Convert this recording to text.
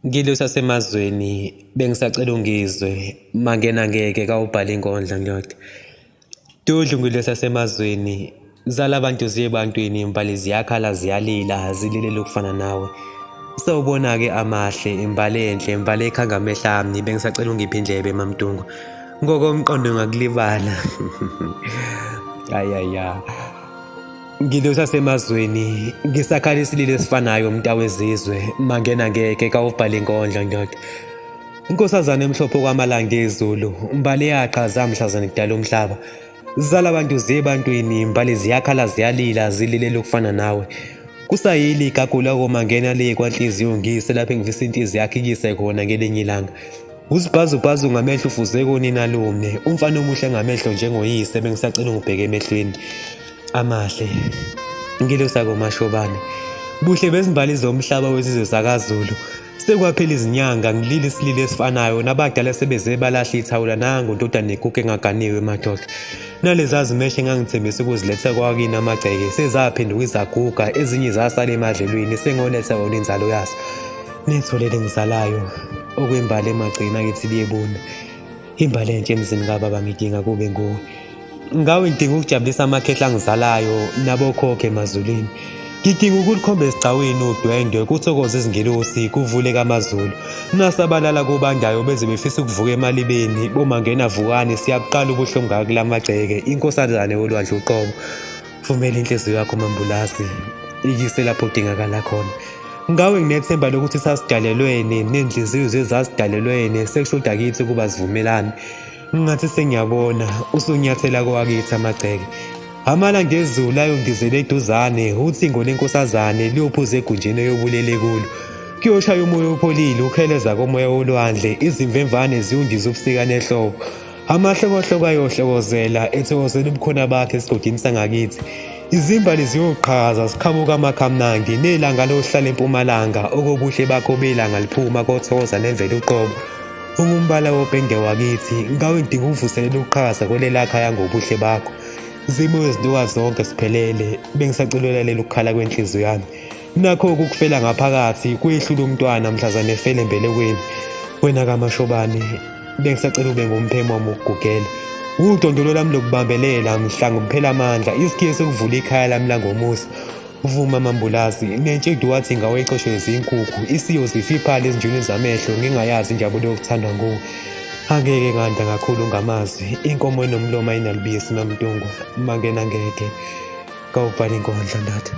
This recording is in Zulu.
Ngilo sasemazweni bengisacela ungizwe mangena ngeke kawubhala inkondlo ndoda. Dudlu ngilo sasemazweni zala abantu ziye ebantwini imbali ziyakhala ziyalila zililela ukufana nawe. Sewubona-ke amahle imbali enhle imbali ekhanga amehlo ami bengisacela ungiphe indlebe mamdungu ngokomqondo ngakulibala. Ayaya. Ngilo sasemazweni ngisakhala isililo esifanayo mntawezizwe mangena ngeke kawubhala inkondlo ndoda. Inkosazana emhlophe kwamalanga ezulu mbali yaqhaza mhlazane kudala umhlaba. Zala abantu ziye ebantwini mbali ziyakhala ziyalila zililela ukufana nawe. Kusayili igagu lako mangena le kwanhliziyo ngise lapho engifisa inhliziyo yakhe ikise khona ngelinye ilanga. Uzibhazubhazu ngamehlo ufuze konina lume umfana omuhle ngamehlo njengoyise bengisacela ungibheke emehlweni amahle ngilo sakomashobane buhle bezimbali zomhlaba wesizwe sakaZulu sekwaphela izinyanga ngilila isililo esifanayo nabadala sebeze balahla ithawula nangu ndodana ekuku engaganiwe madoda nalezi zimeshe engangithembisa ukuziletha kwakini amagceke sezaphenduka izaguga ezinye zasala emadlelweni sengoletha wona inzalo yazo nitholele ngizalayo okwembali emagcina akithi liyebuna imbali entsha emzini kababa ngidinga kube nguwe ngawe ngidinga ukujabulisa amakhehla angizalayo nabokhokho emazulwini ngidinga ukulikhomba esigcawini udwendwe kuthokoze izingelosi kuvuleka amazulu nasabalala kubandayo beze befisa ukuvuka emalibeni bomangena vukani siyabuqala ubuhlungu ngakula magceke inkosazane yolwandle uqobo vumela inhliziyo yakho mambulasi ikise lapho udingakala khona ngawe nginethemba lokuthi sasidalelwene nenhliziyo zezasidalelwene sekushoda kithi ukuba sivumelane ngathi sengiyabona usunyathela kowakithi amagceke amala ngezulu ayondizela eduzane uthingo lenkosazane liyophuza egunjini eyobulele kulo kuyoshaya umoya opholile ukheleza komoya wolwandle izimvemvane ziyondiza ubusika nehlobo Amahlokohloko ayohlokozela ethokozela ubukhona bakhe esigodini sangakithi. Izimbali ziyoqhaza ziqhamuka amakhamnandi nelanga lohlala empumalanga okobuhle bakho belanga liphuma kothokoza nemvelo uqobo. Ungumbala wopende wakithi ngawe ngidinga ukuvuselela ukuqhakaza kwelela khaya ngobuhle bakho. Zimo izintuka zonke siphelele bengisacela ulalela ukukhala kwenhliziyo yami. Nakho ukufela ngaphakathi kwehlula umntwana mhlazane efele embelekweni. Wena kaMashobane bengisacela ube ngumphemo wami wokugugela. Udondolo lami lokubambelela mhla ngiphela amandla isikhiye sokuvula ikhaya lami langomusa. Vuma mambulazi nentshedu wathi ngawe icoshwe izinkukhu isiyo zifiphala ezinjini zamehlo ngingayazi injabulo yokuthandwa nguwe. Angeke nganda kakhulu ngamazwi inkomo enomlomo ayinalubisi mamntungwa mangena ngeke kawubhala inkondlo ndoda.